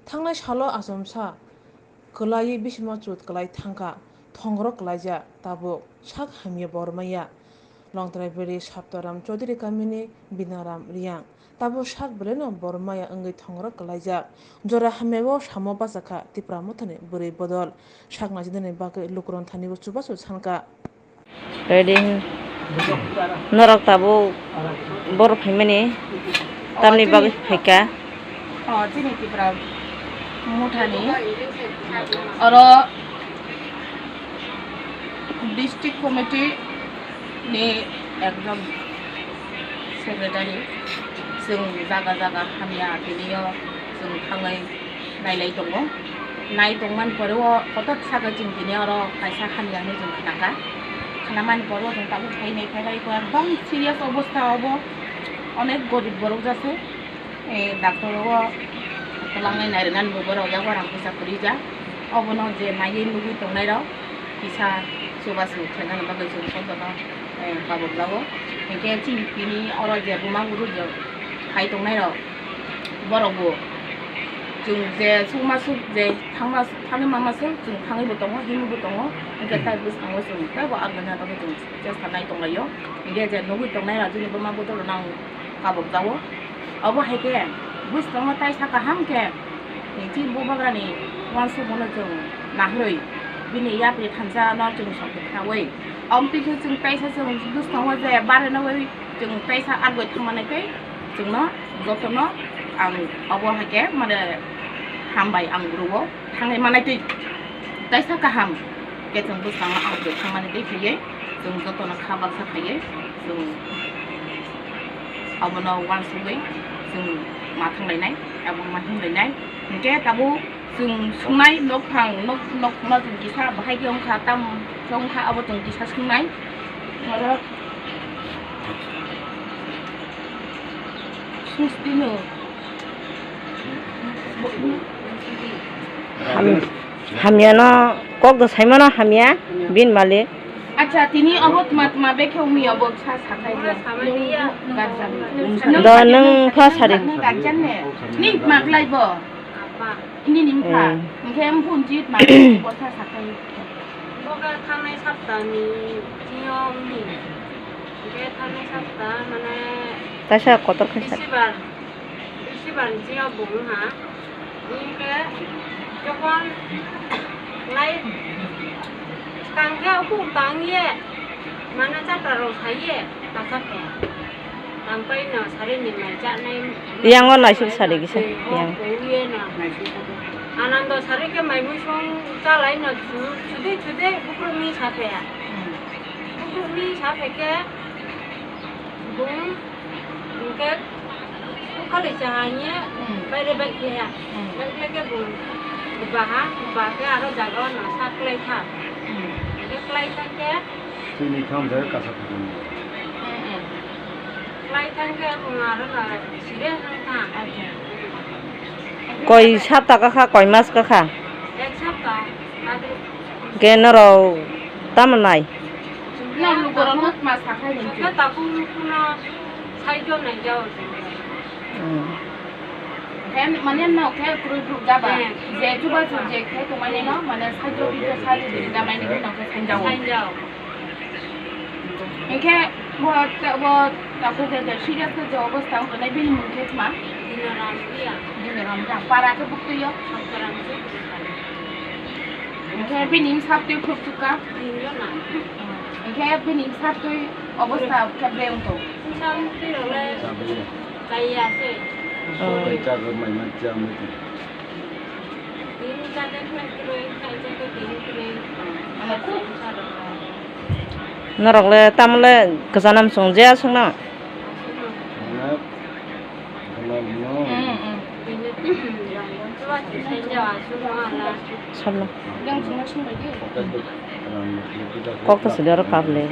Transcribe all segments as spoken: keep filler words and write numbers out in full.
Thangnai salo achomsa kwlaiwi bisima chut kwlai thangkha, thongro kwlaijak, tabuk sak hamya bormaya. Longtrai beri Saptaram Chaudhary kamini Binaram Riyang. Tabuk sak belai no bormaya wngwi thongro kwlaijak. Jora hamyao samo bachakha Tipra Mothani bwrwi bodol. Sak naisingni bagwi lukurok thanibo chubachu sankha. Ready. Norok tabuk boro phaimani tamni bagwi phaikha? O, chini Tipra Mothani oro district committee ni ekjon secretary, chwng jaga jaga hamya tini o chwng thangwi nailai tongo. Nai tongmani pore o kotor sakha chwng tini oro kaisa hamya hinwi chwng khnakha. Khnamani pore o chwng tabuk phainai phaibai ekdom serious obostha obo, onek gorib borok jase. Eh, doctor o twlangnai nairwnani bo borok yago rang puisa kwrwi ja. Obono je naiwi nugwi tongnairok kisa chubachu khlainani bagwi chwng songkhe no, eh, kabuk jago. Hinkhe chini tini oro je buma guru je phai tongnairok borok bo chwng je sukma suk je thangma thangwi mama suk chwng thangwi bo tongo, hinwi bo tongo. Hinkhe tai bwskango chwng teibo agna bagwi chwng chesta nai tonglaio. Hinkhe je nugwi tongnairok chini buma guru rok nang kabuk jago. Obo hai khe bwskango taisa kaham khe, eh, chini bubagrani uansukmano chwng naharwi bini yapri thansa no chwng songwi khnaui. Omo twi khe chwng taisa chwng bwskango je barwi nugwi chwng taisa argoi thangmani tei chwngno jotono ang obo hai khe mane hambai ang rwo. Thangwi manai twi taisa kaham khe chwng bwskango ang twi thangmani twi phaiwi chwng jotono kha baksa phaiwi chwng abono uansugwi chwng ma thanglainai, abo ma himlainai. Hinkhe tabuk chwng sungnai nokphang, nok, nokphangno chwng kisa bahai khe wngkha, tamo khe wngkha abo chwng kisa sungnai. Oro sungstino. Ham-, hamyano kok do saimano hamya bin malik. Acha, tini obo tma tma bekhe umi obo sa sakai do. Nung garjan. Do nung pha sari. Nung garjan ne. Ning maklai bo. Apa. Ini ning pha. Eh. Nge em pun jit ma ko sa sakai. Boga thanai sapta ni tiyong ni. Nge thanai sapta mane. Taisa kotor khaisa. Bisibar. Bisibar ni tiyong bung ha. Nge jokon lai tangke aku tang ye. Mane chapra rok sai ye. Tasak ya. Tangpai no sari ni mai cha nai. Yang o naisik sari kisa, yang. Anando sari khe mai mui song chalai no chu, chudui chudui bukruk ni sa phe ya. Bukruk ni sa phe khe bung bung khe bukhali cha ha ni bai re bai khe ya. Bai khe khe bung baha, ba khe aro jaga o no sa klai kha. Khe klai kha khe Chini thang jai kasa thang. Lai thang khe bung aro na sire thang thang. Koi sapta kakha, koi mas kakha? Ek sapta. Ade. Ke norok tamo nai? Na lugoro nok mas kakha ni. Ke taku kuna sai jo nai jao. Hmm. Khe mane no khe kwrwi phuru jaba. Hmm. Je chuba chu je khe tongmani no mane sai jo bi khe sai jo jaba ni no khe sai jao. Sai jao. Hinkhe bo, bo takhuk khe serious khe je obostha wng tongnai bini mung khe tma? Dinaram Riyang. Dinaram Riyang. Para khe buktwi o? Songkaram se. Hinkhe bini bwsa twi khuk chukha? Tinjo na. Hinkhe bini bwsa twi obostha khe bre wng tong? Bwsa twi rok le kaiya se. Oh. Bai chagor mai man cha mai tong. Norok le tamo le kwchanam chwng je aswkno? Sabno. Kok to sidi oro kap le.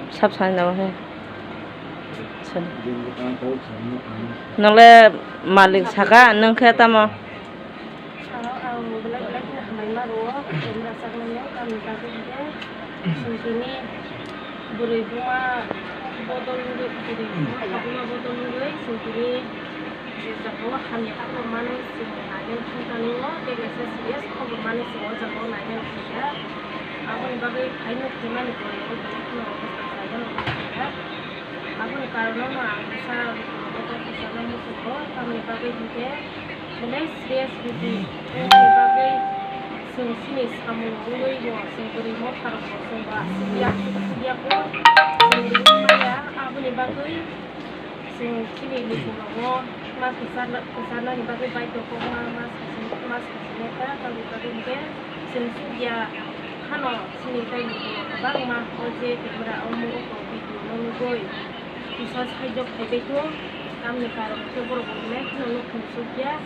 Sab sai na he. Sab. Nole malik saka nung khe tamo. Ang belai belai khe hambai ma rwo, kemra sakmani o, kami kagwi khe, singkini bwrwi buma bodol wngwi, bwrwi buma bodol wngwi, singkini Jagao hamya khobor manwi chwng nainani thangtani o tei kaisa serious khobor manwi chwng o jagao nainani thangya. Aboni bagwi phaino thwimani pore o belai kheno obostha khlaijano thangya. Aboni karono no ang kisa lukurokno tei kisa no muchungo, tamni bagwi hinkhe belai serious rwdi. Aboni bagwi chwng chini samung wngwi bo chwng bwrwi motharok bo chwng bo aswk ya, aswk ya bo chwng rwui maya. Aboni bagwi Chwng chini lukurokno ma kwchar-, kwcharnani bagwi baidhokokma ma sachini, ma sachini kha, tamni bagwi hinkhe chwng chukya phano chini tei lukurok kwbangma o je camera o mugo video no nugwi kisa saijo khaibai thung, tamni karon khe borok bo belai kheno nukhung chukya.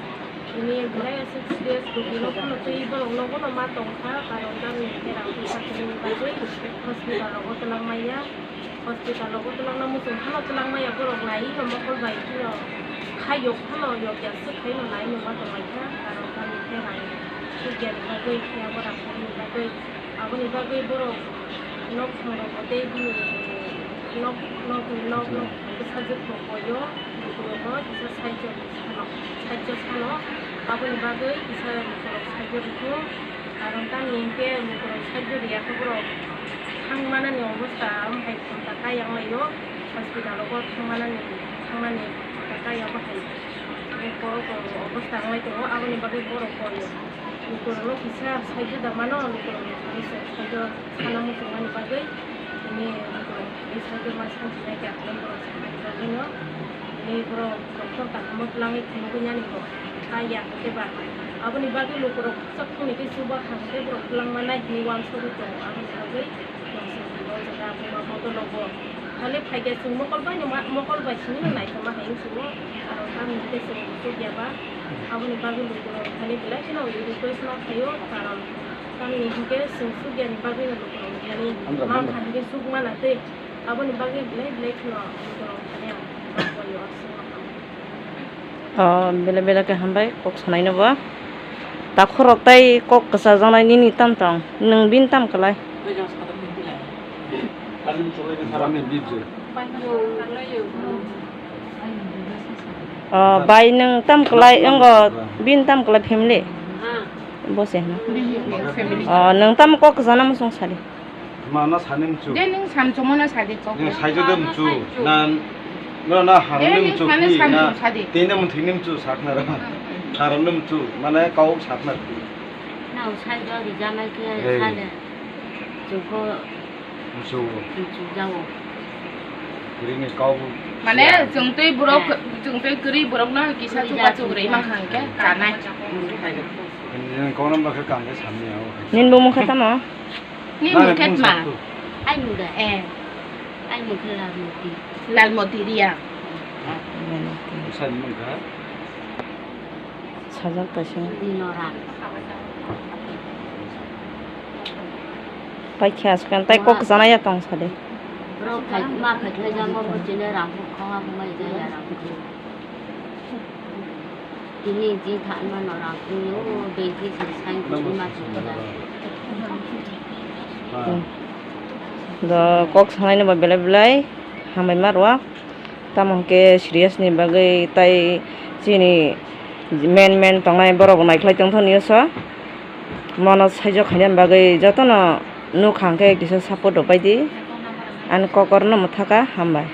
Tini belai aswk serious rogino phano twi borokno bono ma tongkha, karon tamni hinkhe rang puisa kwrwini bagwi hospital rogo twlang manya. Hospital rogo twlangna muchung phano twlang maya borok naiwi no mokol bai phano khaiyok phano yokya swk khaino naiwi no ma tonglaikha, karon tamni khe rang sukya ni bagwi phiya bo rang phani bagwi, aboni bagwi borok nok thang rogo tei bini nok, nok, nok, nok bwsajwk rok boyo lukurokno kisa saichung sano, saichung sano, aboni bagwi kisa lukurok saichung rikhu, karon tamni hinkhe lukurok saichung riyakhe borok. Thangmanani obostha wng hai khonta kayang laio, hospital rogo thangmanani, thangnani khonta kayang bo hai kok obostha wng lai tongo, aboni bagwi borok koi lukurokno kisa saijo da mano, lukurokno kisa saijo sana muchungmani bagwi tini lukurok saijo ma sanjinai khe borok sanjinai bagwino tini borok doctor kahamo twlangwi phunugwi nani bo kaya hwnkhe ba aboni bagwi lukurok. Chakthangni tei chuba kha hwnkhe borok twlangma nai hwnwi uansugwi tongo, aboni bagwi uansukjagwi o jaga buma bodologo. Thani phaikhe chwng mokol baino ma, mokol bai simi no naithokma hai wngsugo, aro tamni hwnkhe chwng chukya ba, aboni bagwi lukurok thani belai kheno request ma khaio, karon tamni hwnkhe chwng chukyani bagwino lukurok thani ma kha hwnkhe chukmana tei aboni bagwi belai belai kheno lukurok thani ang ma khaio, aswk ma khaio. O, belai belai khe hambai kok sanaino bo. Takhorok tei kok kwchajaknai nini tam tong? Nwng bini tam kwlai? O, bai nwng tam kwlai wngo, bini tam kwlai family? Bo se hwno. O, nwng tamo kok kwchana muchung sadi. Mano sani mchu. Je nwng samchungmano sadi kok. Nwng saijo de mchu. Na, no, na, harong de mchu. Na, tei na mthwi ni mchu sakna ra. Harong de mchu, mane kau sakna. Nao saijo rijana khe sale. Chungko mchu. Mchu jao. Kiri ni kau. Mane chwng tei borok, chwng tei kiri borok no kisa chuka chukrwi mankha hwnkhe chanai. Nwng kau nang bakhe kang khe samni ao. Nini bo mukha tamo? Ni mukhe tma? Ai mukhe. Eh. Ai mukhe Lalmoti. Lalmoti Riya. Sai mukha. Sajak kaisa. Ni nora. Pai khe aswk tei kok sana ya tong sadi. Bro khai ma khai khai jamo bo chine rang kho kha ma mai ja ya rang kho. Tini jing tha ma no rang kho yo bengki se sai kho ma kho da. Do kok sanai no ba belai belai hambai ma rwa. Tamo hwnkhe serious ni bagwi tai chini men men tongnai borok bo naikhlai tongthok ni so. Mono saijo khaina bagwi jotono nukha hwnkhe kisa support rwbaidi. Ani kokor no mwthaka hambai.